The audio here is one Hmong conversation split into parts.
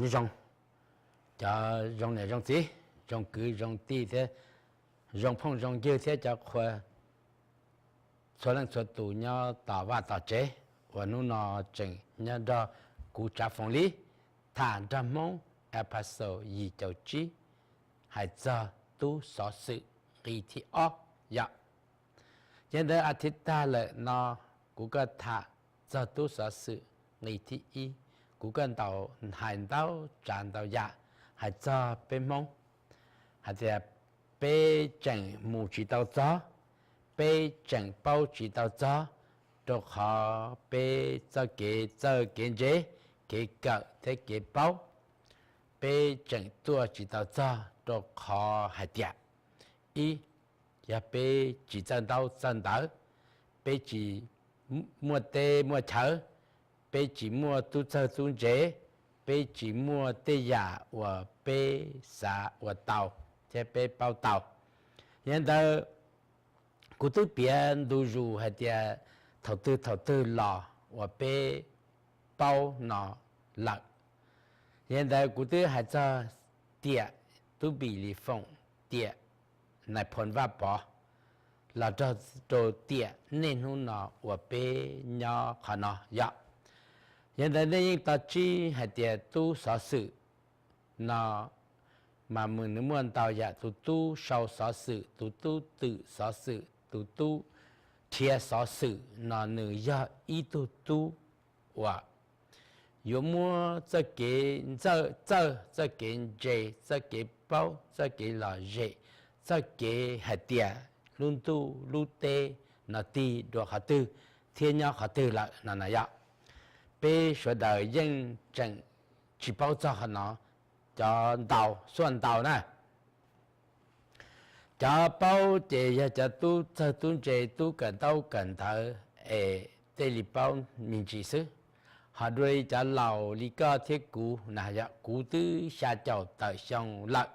Kuv zoo, cov zoo niam zoo txiv, zoo kwv zoo tij thiab zoo phooj zoo ywg thiab cov qhua txhua leej txhua tus nyob tom vaj tom tsev, uas hnub no tseem nyob nrog kuv Tsav Foom Lis tham nrog Hmoob episode yim caum tsib, hais txog tub xov xwm nqi thib ob yom. Ces ntawd a thiv tag lawm no kuv kuj tham txog tub xov xwm nqi thib ib, kuv kuj ntaus hais ntau tsav ntau yam hais txog peb Hmoob, hais tias peb tseem mus tsis tau txog, peb tseem paub tsis tau txog, rau qhov peb txoj kev txawj kev ntse, kev kawm thiab kev paub, peb tseem tuaj tsis tau txog rau qhov hais tias, ib, yog peb tsis txawj ntaub txawj ntawv, peb tsis muaj teb muaj chaw, peb tsis muaj tub txawj tub ntse, peb tsis muaj tej yam uas peb xav ua tau thiab peb paub tau. Yog li ntawd, kuv twb piav ntu zus hais tias thaum twg thaum twg los uas peb paub no lawm. Yog li ntawd kuv twb hais txog tiam tub Npis Lis Foom, tiam Nais Phoo Vaj Pov, los rau tiam niaj hnub no uas peb nyob qhov no yom. Yog li ntawd nej yeej to taub hais tias tub xov xwm no mas nws muaj ntau yam, tus tub sau xov xwm, tus tub twm xov xwm, tus tub nrhiav xov xwm no nws yog ib tug tub uas yuav muab txoj kev txawj, txoj kev ntse, txoj kev paub, txoj kev lom zem, txoj kev hais tias lub ntuj lub teb no tig dua qhov twg thiab nyob qhov twg lawm no na yom. Peb sawv daws yeej tseem tsis paub txog qhov no, cov ntau, xuaj ntau na. Cov paub ces yog cov tub txawj tub ntse, tub kawm ntaub kawm ntawv es thiaj li paub me ntsis xwb. Ho dua li cov laus li koj thiab kuv na yom, kuv twb xya caum tawm xyoo lawm,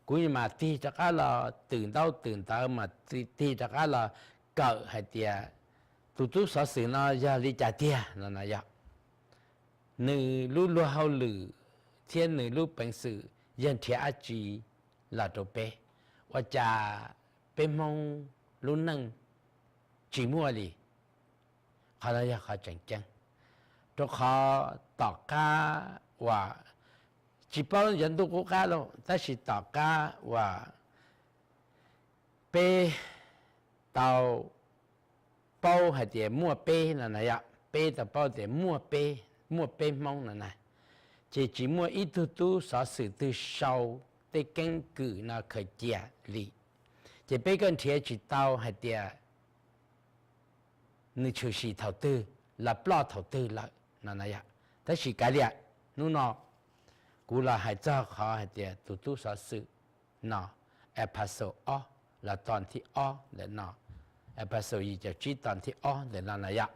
kuv mas tig rov qab los twm ntaub twm ntawv mas tig rov qab los kawm hais tias tus tub xov xwm no yog li cas tiag no na yom. Nws lub luag hauj lwm thiab nws lub peev xwm yog nrhiav dab tsi los rau peb, ua cas peb Hmoob lub neej tsis muaj li. Qhov no yog qhov tseem ceeb, rau qhov tom qab uas, tsis paub yog ntuj qub qab los, tab sis tom qab uas peb tau paub hais tias muaj peb no na yom, peb tau paub tias muaj peb, muaj peb Hmoob no na, ces tsis muaj ib tug tub xov xwm twg sau tej keeb kwm no khaws cia li. Ces peb kuj nrhiav tsis tau hais tias nws tshwm sim thaum twg los ploj thaum twg lawm no na yom. Tab sis kav liam, hnub no kuv los hais txog qhov hais tias tus tub xov xwm no, episode ob los ton thib ob ntawm no, episode yim caum tsib ton thib ob ntawm no na yom.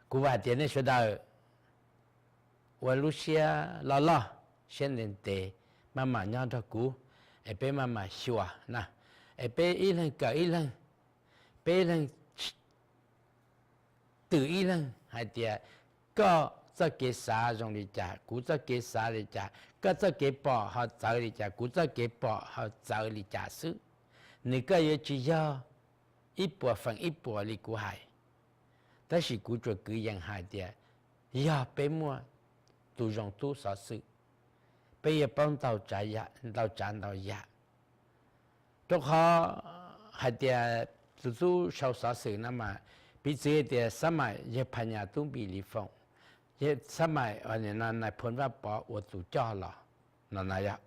Kuv vam hais tias nej sawv daws ua lub siab loj loj, siab ntev ntev, maj mam nyob nrog kuv, es peb maj mam xyuas na, es peb ib leeg kawm ib leeg, peb ib leeg twm ib leeg hais tias koj txoj kev xav zoo li cas, kuv txoj kev xav li cas, koj txoj kev pom ho txawv li cas, kuv txoj kev pom ho txawv li cas xwb. Nws kuj yuav tsis yog ib puas feem ib puas li kuv hais, tab sis kuv tsuas kwv yees hais tias yog peb muaj tus zoo tub xov xwm, peb yuav paub ntau tsav ntau yam. Rau qhov hais tias tus tub sau xov xwm no mas, piv txwv tias xab maim yawg Phas Nyas tub Npis Lis Foom, xab maim Nais Phoo Vaj Pov ua tus coj los no na yom,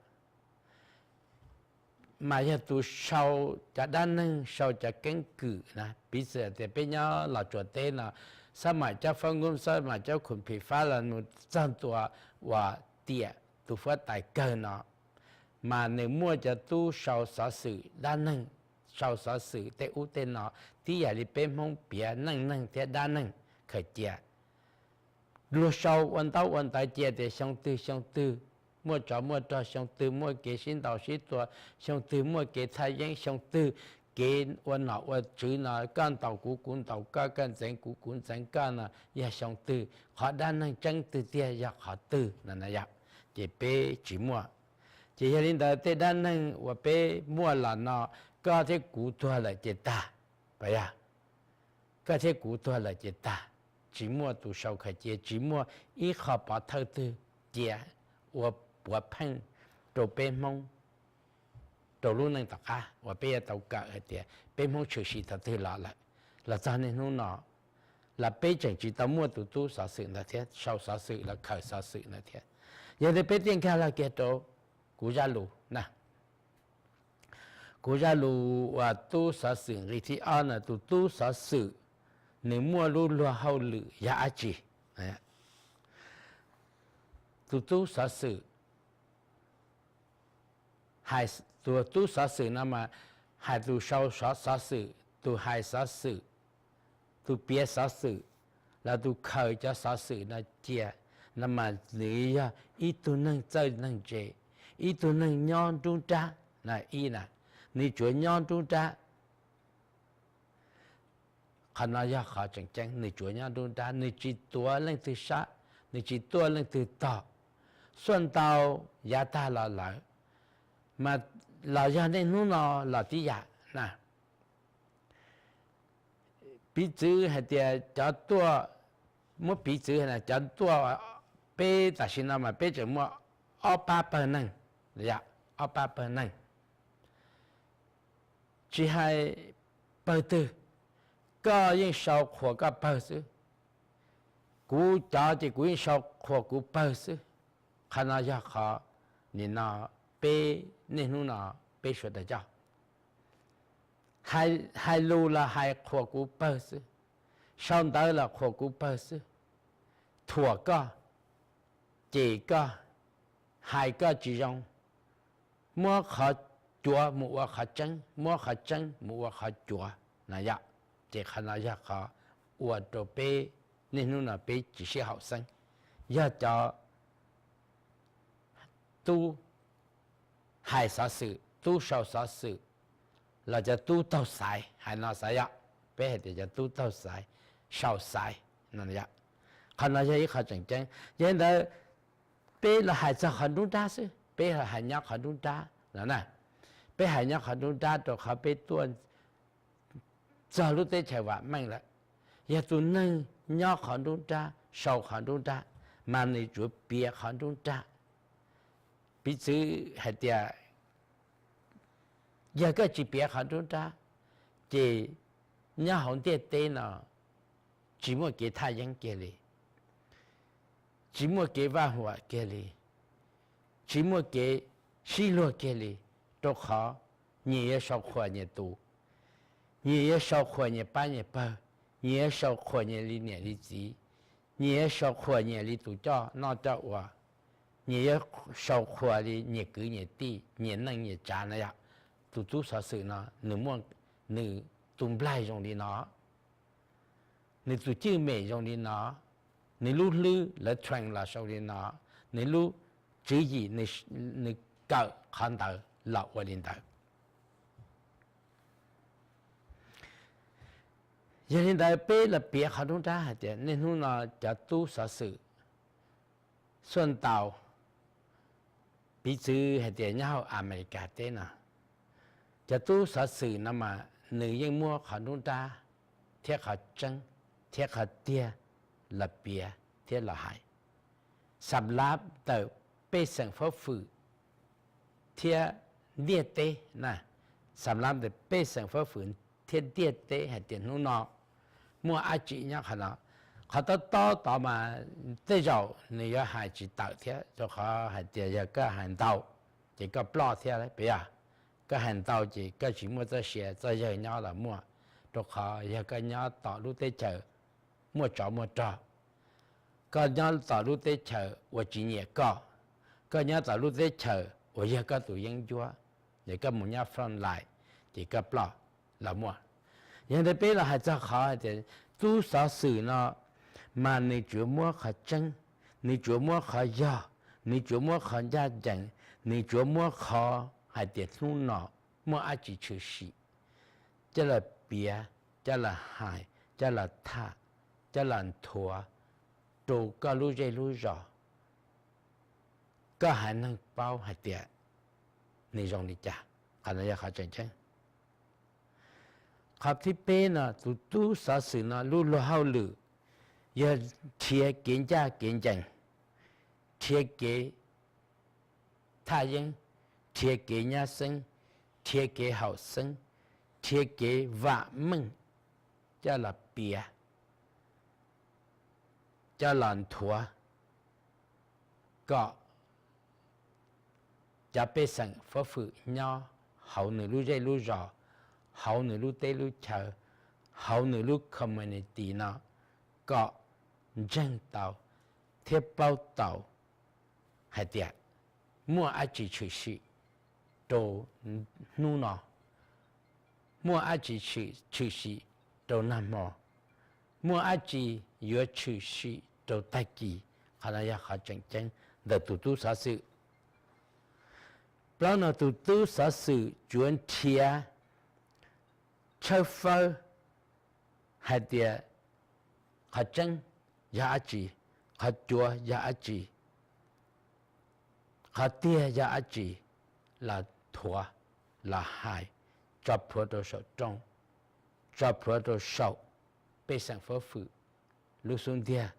mas yog tus sau cov dab neeg, sau cov keeb kwm na. Piv txwv tias peb nyob Los Tsuas teb no, xab maim cov fab nkuj, xab maim cov khoom phim fab los mus txog ntua uas tiam tus huab tais kawg no, mas nws muaj cov tub sau xov xwm dab neeg, sau xov xwm tej ub tej no, tib yam li peb Hmoob piav neej neeg thiab dab neeg khaws cia. Luag sau ua ntaub ua ntawv cia tias xyoo twg xyoo twg muaj tsov muaj rog, xyoo twg muaj kev sib ntaus sib tua, xyoo twg muaj kev thaj yeeb, xyoo twg kev ua nom ua tswv no, koj ntaus kuv, kuv ntaus koj, koj ntxeev kuv, kuv ntxeev koj no yog xyoo twg, qhov dab neeg tseeb twg tiag yog qhov twg no na yom, ces peb tsis muaj. Ces yog li ntawd tej dab neeg uas peb muaj los no, koj thiab kuv tuag lawm ces tag, puas yog? Koj thiab kuv tuag lawm ces tag, tsis muaj tus sau khaws cia, tsis muaj ib qho pov thawj twg cia ua puav pheej rau peb Hmoob rau lub neej tom qab uas peb yuav tau kawm hais tias peb Hmoob tshwm sim thaum twg los lawm, los txog niaj hnub no los peb tseem tsis tau muaj tus tub xov xwm ntawd thiab, sau xov xwm los khaws xov xwm ntawd thiab. Yog li peb thiaj nkag los kiag rau kuv zaj lus na. Kuv zaj lus uas tub xov xwm nqi thib ob no, tus tub xov xwm nws muaj lub luag hauj lwm yog dab tsi? Tus tub xov xwm, hais, tus tub xov xwm no mas hais tus sau xov xwm, tus hais xov xwm, tus piav xov xwm, los tus khaws cov xov xwm no cia, no mas nws yog ib tug neeg txawj neeg ntse, ib tug neeg nyob nruab nrab, ib na, nws tsuas nyob nruab nrab. Qhov no yog qhov tseem ceeb, nws tsuas nyob nruab nrab, nws tsis tuav leej twg sab, nws tsis tuaj leej twg tog. Xuaj ntau yav tag los lawm, mas los yog niaj hnub no los tib yam na. Piv txwv hais tias cov tuaj, muab piv txwv hais tias cov tuaj, peb tam sim no mas peb tseem muaj ob pab pawg neeg, ob pab pawg neeg, tsis hais pawg twg, koj yeej sau qhuas koj pawg xwb, kuv cov ces kuv yeej sau qhuas kuv pawg xwb. Qhov no yog qhov nim no peb niaj hnub no peb sawv daws coj hais lus los hais qhuas kuv pawg xwb, sau ntawv los qhuas kuv pawg xwb, thuam koj, cem koj, hais koj tsis zoo, muab qhov cuav mus ua qhov tseeb, muab qhov tseeb mus ua qhov cuav na yom. Ces qhov no yog qhov ua rau peb niaj hnub no peb tsis sib haum xeeb. Yog cov tub hais xov xwm, tub sau xov xwm, los cov tub taug xaiv, hais no xaiv yom, peb hais tias cov tub taug xaiv, sau xaiv no yom. Qhov no yog ib qho tseem ceeb. Yog li ntawd, peb los hais txog qhov nruab nrab xwb, peb los hais nyob qhov nruab nrab no na. Peb hais nyob qhov nruab nrab rau qhov peb tuaj txog lub teb chaws vam meej lawm. Yog tus neeg nyob qhov nruab nrab, sau qhov nruab nrab, mas nws tsuas piav qhov nruab nrab. Piv txwv hais tias, yog koj tsis piav qhov nruab nrab, ces nyob hauv ntiaj teb no tsis muaj kev thaj yeeb kiag li, tsis muaj kev vaj huam kiag li, tsis muaj kev sib luag kiag li, rau qhov nyias yuav sau qhuas nyias tus, nyias yuav sau qhuas nyias pab nyias pawg, nyias yuav sau qhuas nyias li niam li txiv, nyias yuav sau qhuas nyias li tus coj noj coj ua, nyias yuav sau qhuas li nyias kwv nyias tij, nyias neej nyias tsav na yom. Tus tub xov xwm no nws muaj, nws tus nplaig zoo li no, nws tus cwj mem zoo li no, nws lub hlwb lawv train los zoo li no, nws lub tswv yim, nws kawm qhov ntawd los ua li ntawd. Yog li ntawd peb los piav qhov nruab nrab hais tias niaj hnub no cov tub xov xwm xuaj ntaus, piv txwv hais tias nyob hauv Amelikas teb no, cov tub xov xwm no mas nws yeej muab qhov nruab nrab thiab qhov tseeb thiab qhov tiag los piav thiab los hais, xam lav ntawm pej xeem fab fwm thiab ntiaj teb na, xam lav ntawm pej xeem fab fwm thiab ntiaj teb hais tias hnub no muaj dab tsi nyob qhov no. Qhov tob tob tod mas tej zaum nws yuav hais tsis tawm thiab, rau qhov hais tias yog koj hais ntau ces koj ploj thiab, puas yog? Koj hais ntau ces koj tsis muaj txoj sia txoj yawg nyob los muaj, rau qhov yog koj nyob tom lub teb chaws muaj tsov muaj rog, koj nyob tom lub teb chaws uas tsis nyiam koj, koj nyob tom lub teb chaws uas yog koj tus yeeb ncuab, ces koj mus nyob front line ces koj ploj los muaj. Yog ntawd peb los hais txog qhov hais tias tub xov xwm no mas nws tsuas muab qhov tseeb, nws tsuas muab qhov yog, nws tsuas muab qhov ncaj ncees, nws tsuas muab qhov hais tias hnub no muaj dab tsi tshwm sim. coj los piav, coj los hais, coj los tham, coj los nthuav rau koj lub zej lub zos, koj haiv neeg paub hais tias nws zoo li cas. Qhov no yog qhov tseem ceeb. Qhov thib peb no, tus tub xov xwm no lub luag hauj lwm yog nrhiav kev ncaj kev ncees, nrhiav kev thaj yeeb, nrhiav kev nyab xeeb, nrhiav kev haum xeeb, nrhiav kev vam meej, coj los piav, coj los nthuav kom cov pej xeem fab fwm nyob hauv nws lub zej lub zos, hauv nws lub teb lub chaw, hauv nws lub community no kom ntseeg tau thiab paub tau hais tias muaj dab tsi tshwm sim rau hnub no, muaj dab tsi tshwm sim rau nag hmo, muaj dab tsi yuav tshwm sim rau tag kis. Qhov no yog qhov tseem ceeb ntawm tus tub xov xwm. Plaub no, tus tub xov xwm tsuas nrhiav tshawb fawb hais tias qhov tseeb yog dab tsi, qhov cuav yog dab tsi, qhov tiag yog dab tsi, los nthuav, los hais, tso plhuav rau saum rooj, tso plhuav rau saum pej xeem fab fwm lub xub ntiag,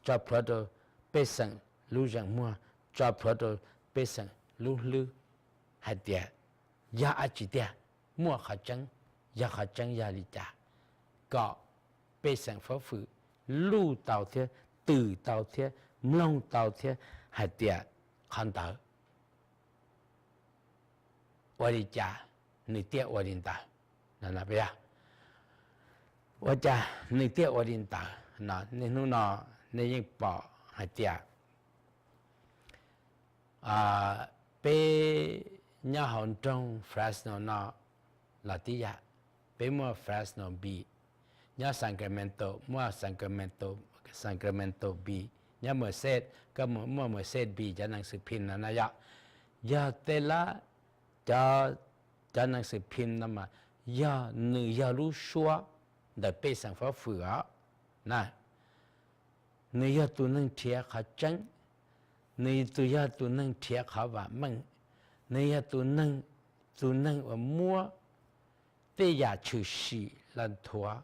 tso plhuav rau pej xeem lub zeem muag, tso plhuav rau pej xeem lub hlwb hais tias yog dab tsi tiag, muaj qhov tseeb, yog qhov tseeb yog li cas, kom pej xeem fab fwm luj tau thiab twm tau thiab mloog tau thiab hais tias qhov ntawd ua li cas nws thiaj ua li ntawd. Ua cas nws thiaj ua li ntawd no? Niaj hnub no nej yeej pom hais tias peb nyob hauv nroog Fresno no los tib yam, peb muaj Fresno Bee, nyob Sacramento muaj Sacramento, Sacramento Bee, nyob Merced koj muaj Merced Bee, cov neeg xwm phim no na yom. Yog tej lab cov, cov neeg xwm phim no mas yog nws yog lub suab ntawm pej xeem fab fwm os na. Nws yog tus neeg nrhiav qhov tseeb, nws tus yog tus neeg nrhiav qhov vam meej, nws yog tus neeg, tus neeg uas muab tej yam tshwm sim los nthuav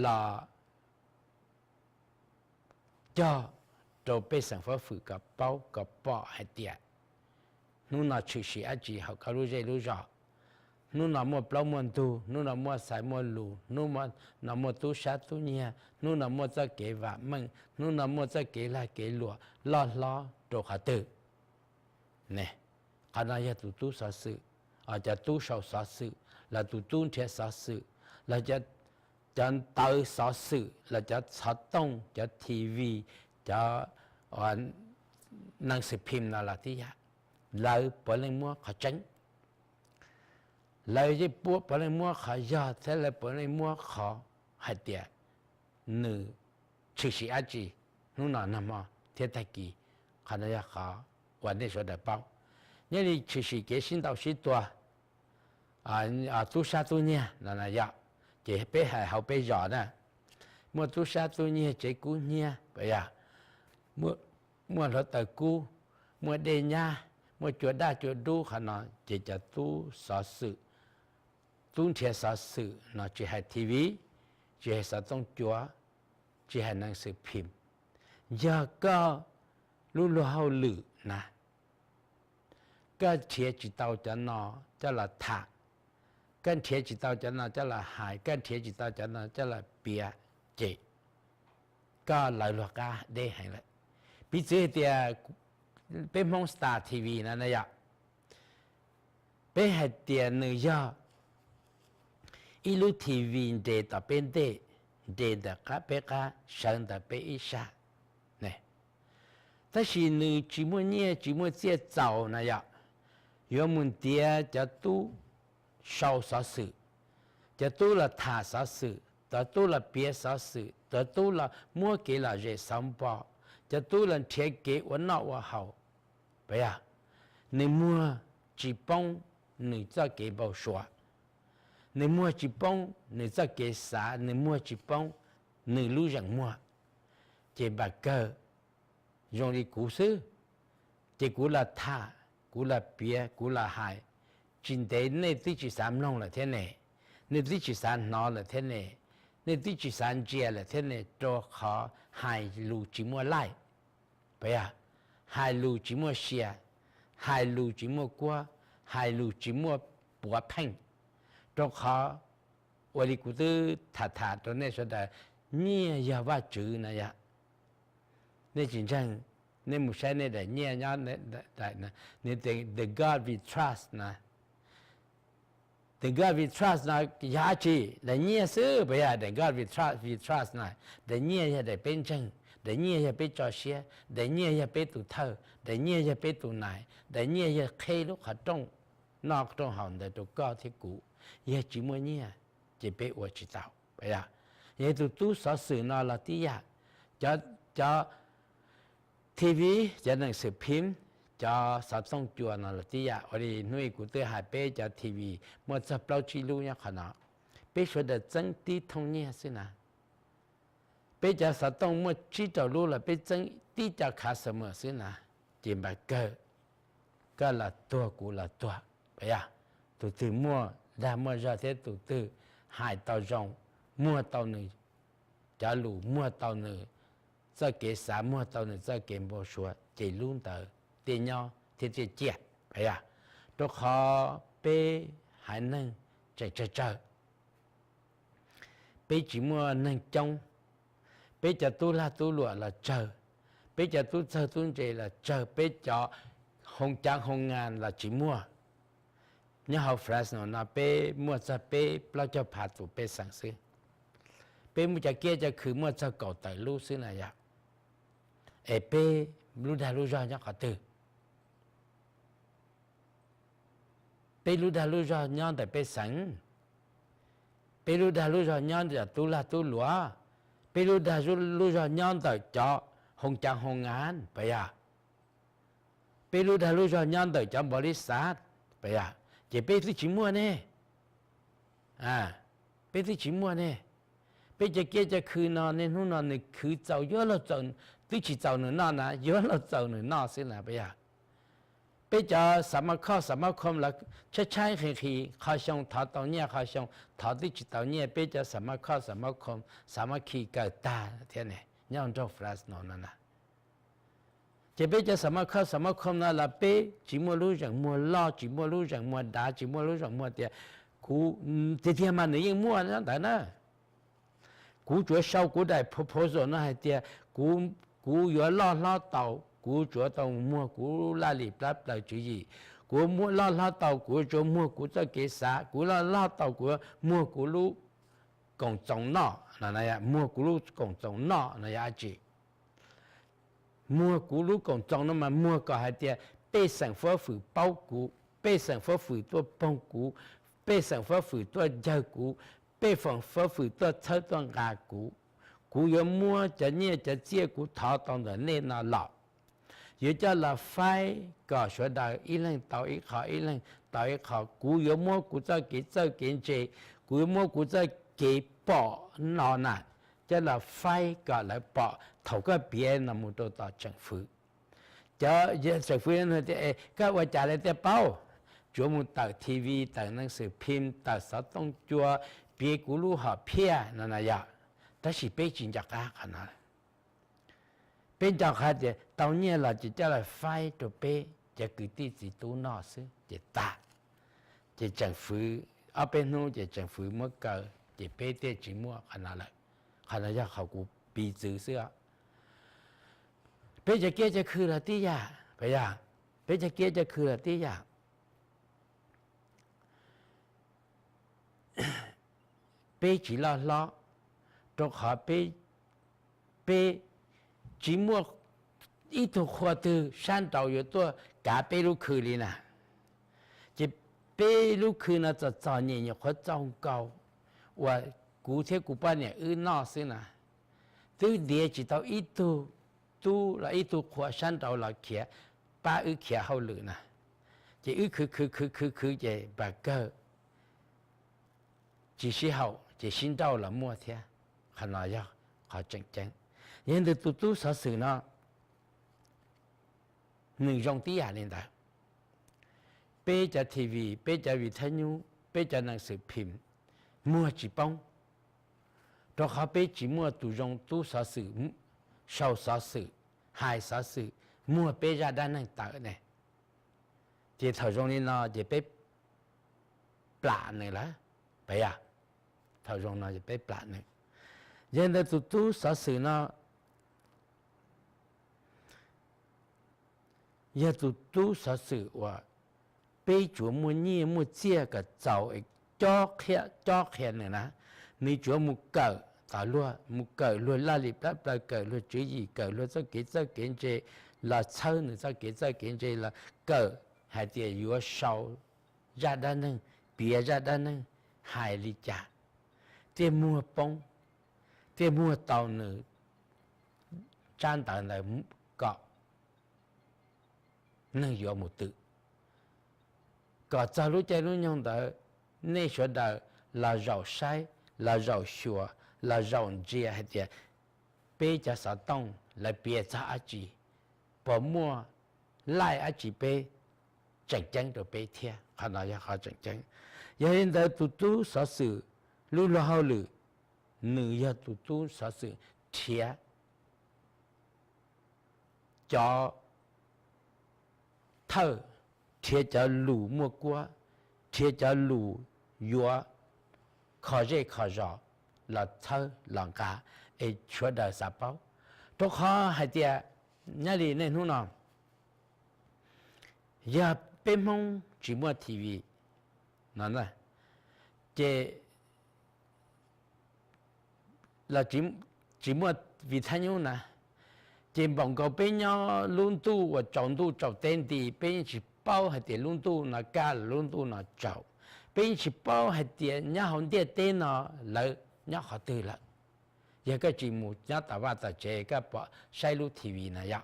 los cog rau pej xeem fab fwm kom paub kom pom hais tias hnub no tshwm sim dab tsi hauv koj lub zej lub zos. Hnub no muaj plaub muaj ntug, hnub no muaj xaiv muaj lus, hnub no muaj tub sab tub nyiag, hnub no muaj txoj kev vam meej, hnub no muaj txoj kev lag kev luam loj hlob rau qhov twg. Qhov no yog tus tub xov xwm, cov tub sau xov xwm, los tus tub nrhiav xov xwm, los cov ntawv xov xwm, los cov xov tooj, cov T V, cov neeg xwm phim no los tib yam, lawv puav leej muab qhov tseeb. Lawv yeej puav leej muab qhov yog thiab lawv puav leej muab qhov hais tias nws tshwm sim dab tsi hnub no nag hmo thiab tag kis. Qhov no yog qhov uas nej sawv daws paub. Nyob li tshwm sim kev sib ntaus sib tua, tub sab tub nyiag no yog, ces peb hais hauv peb zos na, muaj tub sab tub nyiag, tsev kub hnyiab, yog muaj hluav taws kub, muaj dej nyab, muaj cua daj cua dub, qhov no ces cov tub xov xwm, tub nrhiav xov xwm no tsis hais T V, tsis hais xov tooj cua, tsis hais neeg xwm phim, yog koj lub luag hauj lwm na, koj nrhiav tsis tau cov no coj los tham, koj nrhiav tsis tau cov no coj los hais, koj nrhiav tsis tau cov no coj los piav, ces koj lawv luag qab deb heev lawm. Piv txwv hais tias peb Hmoob Star T V no na yom, peb hais tias nws yog ib lub T V nres tom peb ntej, nres ntawm qab peb qab, sawv ntawm peb ib sab, tab sis nws tsis muaj nyiaj tsis muaj txiaj txaus na yom, yuav mus ntiav cov tub sau xov xwm, cov tub los tham xov xwm, cov tub los piav xov xwm, cov tub los muab kev lom zem xauv npo, cov tub los nrhiav kev ua noj ua haus, yog nws muag tsis poob nws txoj kev npau suav. nws muag tsis poob nws txoj kev xav, nws muag tsis poob nws lub zeem muag. Ces npam kawg zoo li kuv xwb, ces kuv los tham, kuv los piav, kuv los hais, tsis ntev nej twb tsis xav mloog lawm thiab ne, nej twb tsis xav hnov lawm thiab ne, nej twb tsis xav ntsia lawm thiab ne, rau qhov hais lus tsis muaj laij, puas yog? Hais lus tsis muaj sia, hais lus tsis muaj kuab, hais lus tsis muaj puav pheej, rau qhov ua li kuv twb tham tham rau nej sawv daws, nyiaj yog Vajtswv no yog. Nej tsis ntseeg, nej mus saib nej daim nyiaj nyob, nws tias The God We Trust no. The God We Trust no yog dab tsi? Daim nyiaj xwb, puas yog? Daim God We Trust, We Trust no, daim nyiaj yog daim peb ntseeg, daim nyiaj yog peb tso siab, daim nyiaj yog peb tus thawj, daim nyiaj yog peb tus nais, daim nyiaj yog qheb lub qhov rooj noj rooj haus ntawd rau koj thiab kuv. Yog tsis muaj nyiaj ces peb ua tsis tau, puas yog? Yog tus tub xov xwm no los tib yam, cov, cov TV, cov neeg xwm phim, cov xov tooj cua no los tib yam. Ua li hnub ib kuv twb hais peb cov TV muaj txog plaub tsib lub nyob qhov no, peb sawv daws txeeb tib thooj nyiaj xwb na. Peb cov xov tooj muaj tsib rau lub los peb txeeb tib co customer xwb na, ces npam kawg, koj los tuag kuv los tuag, puas yog? Tus twg muaj dag muaj zog thiab tus twg hais tau zoo, muag tau nws cov lus, muag tau nws txoj kev xav, muag tau nws txoj kev npau suav, ces lub ntawd thiaj nyob thiab thiaj ciaj, puas yog? Rau qhov peb haiv neeg tseem tsawg tsawg, peb tsis muaj neeg coob, peb cov tub lag tub luam los tsawg, peb cov tub txawg tub ntse los tsawg, peb cov hoo cav hoo nga los tsis muaj. Nyob hauv Fresno no peb muaj txog peb plaub caug phav tus pej xeem xwb. Peb muaj cov kiab cov khw muaj txog kaum tawm lub xwb na yog. Es peb lub dag lub zog nyob qhov twg? Peb lub dag lub zog nyob ntawm pej xeem, peb lub dag lub zog nyob ntawm tub lag tub luam, peb lub dag lub zog nyob ntawm cov hoo cav hoo nga, puas yog? Peb lub dag lub zog nyob ntawm cov npaum li xav, puas yog? Ces peb twb tsis muaj ne, peb twb tsis muaj ne. Peb cov kiab cov khw no niaj hnub no nws khwv txaus yuav luag txaus, twb tsis txaus nws noj na, yuav luag txaus nws noj xwb na, puas yog? Peb cov xav mab khoj xav mab khom los tshaib tshaib nqhis nqhis, qhov xyoo thov tau nyiaj, qhov xyoo thov twb tsis tau nyiaj, peb cov xav mab khoj xav mab khom xav mab khi kaw tag thiab ne, nyob nroog Fresno no na. Ces peb cov xav mab khoj xav mab khom no los peb tsis muaj lub zeem muag loj, tsis muaj lub zeem muag dav, tsis muaj lub zeem muag tias kuv, tiag tiag mas nws yeej muaj nyob ntawd na. Kuv tsuav sau kuv daim proposal no hais tias kuv, kuv yuav loj hlob tau, kuv tsuav tau muag kuv laj lim plab plaws tswv yim, kuv loj hlob tau kuv tsuav muag kuv txoj kev xav, kuv loj hlob tau kuv muag kuv lub koom txoos noj, muag kuv lub koom txoos noj no yog dab tsi? Muag kuv lub koom txoos no mas muag kom hais tias pej xeem fab fwm paub kuv, pej xeem fab fwm tuaj poog kuv, pej xeem fab fwm tuaj cawg kuv, pej xeem fab fwm tuaj txhawb tuaj nqa kuv. Kuv yuav muab cov nyiaj cov txiaj kuv thov tau ntawm nej no los, yuav coj los faib kom sawv daws ib leeg tau ib qho, ib leeg tau ib qho. Kuv yuav muab kuv txoj kev txawj kev ntse, kuv yuav muab kuv txoj kev pom no na, coj los faib kom lawv pom thaum koj piav no mus rau tom tseem fwv. Cov tseem fwv tias, koj ua cas lawv thiaj paub? Tsuav mus tawm TV, tawm neeg xwm phim, tawm xov tooj cua, piav kuv lub hom phiaj no na yog. Tab sis peb tsis nco qab qhov no. Peb nco qab tias tau nyiaj los ces coj los faib rau peb cov kwv tij txiv tub noj xwb ces tag. Ces tseem fwv ob peb hnub ces tseem fwv muab kaw, ces peb thiaj tsis muaj qhov no lawm. Qhov no yog qhov kuv piv txwv xwb os. Peb cov kiab cov khw los tib yam, puas yog? Peb cov kiab cov khw los tib yam. Peb tsis loj hlob, rau qhov peb, peb tsis muaj ib tug qhua twg sab nraud yuav tuaj kav peb lub khw li na. Ces peb lub khw no txom txom nyem nyuam qhuav txaus nkaus uas kuv thiab kuv poj niam wb noj xwb na. Twb ntiav tsis tau ib tug tub los ib tug qhua sab nraud los khiav, pab wb khiav hauj lwm na. Ces wb khwv khwv khwv khwv khwv ces npam kawg tsis sib haum ces sib nrauj los muaj thiab. Qhov no yog qhov tseem ceeb. Yog li ntawd tus tub xov xwm no nws zoo tib yam li ntawd. Peb cov T V, peb cov vij thab nyub, peb cov nees xwm phim muag tsis poob, rau qhov peb tsis muaj tus zoo tub xov xwm, sau xov xwm, hais xov xwm, muag peb zaj dab neeg tawm ne. Ces thaum zoo li no ces peb plam nws lawm, pab yog? Thaum zoo no ces peb plam nws. Yog li ntawd tus tub xov xwm no yog tus tub xov xwm uas peb tsuas muaj nyiaj muaj txiaj kom txaus cob qhia, cob qhia nws na. Nws tsuas mus kawm tom luag, mus kawm luag laj lim plab plaws, kawm luag tswv yim, kawm luag txoj kev txawj kev ntse, los txhawb nws txoj kev txawj kev ntse, los kawm hais tias yuav sau zaj dab neeg, piav zaj dab neeg hais li cas, thiaj muag poob, thiaj muag tau nws tsab ntawv ntawd kom neeg yuav mus twm, kom txog lub caij lub nyoog ntawd nej sawv daws los zaum saib, los zaum xyuas, los zaum ntsia hais tias peb cov xov tooj lawv piav txog dab tsi, puas muaj laij dab tsi peb tseem ceeb rau peb thiab. Qhov no yog qhov tseem ceeb. Yog li ntawd tus tub xov xwm lub luag hauj lwm, nws yog tus tub xov xwm nrhiav cov thawj, nrhiav cov lus muaj kuab, nrhiav cov lus yuav kho zej kho zos los txhawb los nqa es sawv daws xav paub. Rau qhov hais tias nyob li niaj hnub no yog peb Hmoob tsis muaj T V no ces los tsis muaj vij thab nyub na, ces npaum nkaus peb nyob lub ntuj uas tsaus ntuj tsaus teb nti, peb yeej tsis paub hais tias lub ntuj no kaj los lub ntuj no tsaus. Peb yeej tsis paub hais tias nyob hauv ntiaj teb no lawv nyob qhov twg lawm. Yog koj tsis mus nyob tom vaj tom tsev koj pom saib lub T V no yom.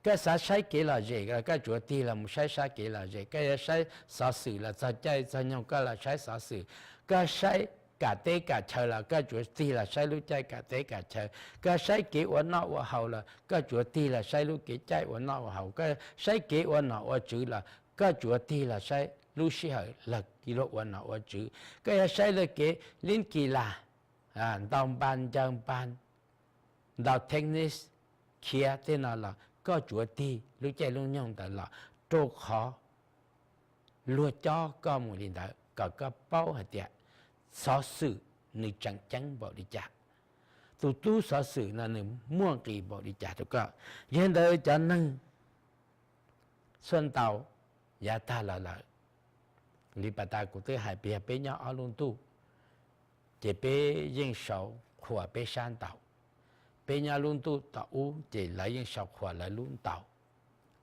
Koj xav saib kev lom zem los koj tsuav tig los mus saib sab kev lom zem, koj yuav saib xov xwm los txog caij txog nyoog koj los saib xov xwm, koj saib kam teb kam chaw los koj tsuav tig los saib lub caij kam teb kam chaw, koj saib kev ua noj ua haus los koj tsuav tig los saib lub kev caij ua noj ua haus, koj saib kev ua nom ua tswv los koj tsuav tig los saib lub sij hawm luag ua nom ua tswv, koj yuav saib luag kev lib kis las, ntaus npas ncaws npas, ntaus tennis, khiav tej no los koj tsuav tig lub caij lub nyoog ntawd los, rau qhov luag cob koj mus li ntawd kom koj paub hais tias xov xwm nws tseem ceeb npaum li cas, tus tub xov xwm no nws muaj nqis npaum li cas rau koj. Yog li ntawd cov neeg txhua ntau yav tag los lawm, li pas tas kuv twb hais tias peb nyob ob lub ntuj, ces peb yeej sau qhuas peb sab ntaus. Peb nyob lub ntuj tom ub ces lawv yeej sau qhuas lawv lub ntaus.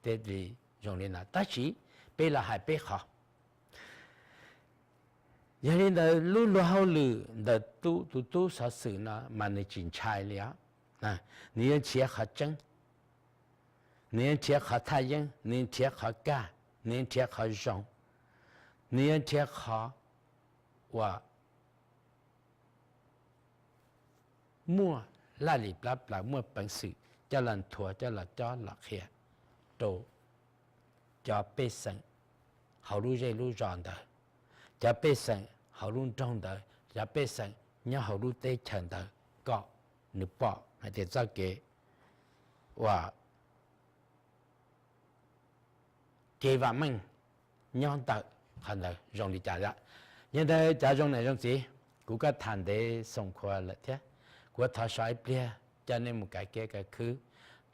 Thiaj li zoo li no, tab sis peb los hais peb qhov. Yog li ntawd lub luag hauj lwm ntawm tus tub xov xwm no mas nws tsis ntshai li os. Nws yuav nrhiav qhov tseeb, nws yuav nrhiav qhov thaj yeeb, nws yuav nrhiav qhov kaj, nws yuav nrhiav qhov zoo, nws yuav nrhiav qhov uas muaj laj lim plab plaws, muaj peev xwm coj los nthuav, coj los cob los qhia rau cov pej xeem hauv lub zej lub zos ntawd, cov pej xeem hauv lub nroog ntawd, cov pej xeem nyob hauv lub teb chaws ntawd, kom nws pom hais tias txoj kev uas kev vam meej nyob ntawm qhov ntawd zoo li cas lawm. Yog ntawd cov zoo niam zoo txiv, kuv kuj tham ntev xoom khuas lawm thiab, kuv thov so ib pliag coj nej mus kav kiab kav khw.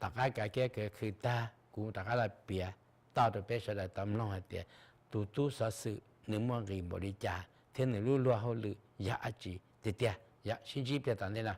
Tom qab kav kiab kav khw tag kuv rov qab los piav toj rau peb sawv daws tau mloog hais tias tus tub xov xwm nws muaj nqis npaum li cas thiab nws lub luag hauj lwm yog dab tsi tiag tiag. Yog, sib ntsib pliag tom ntej no.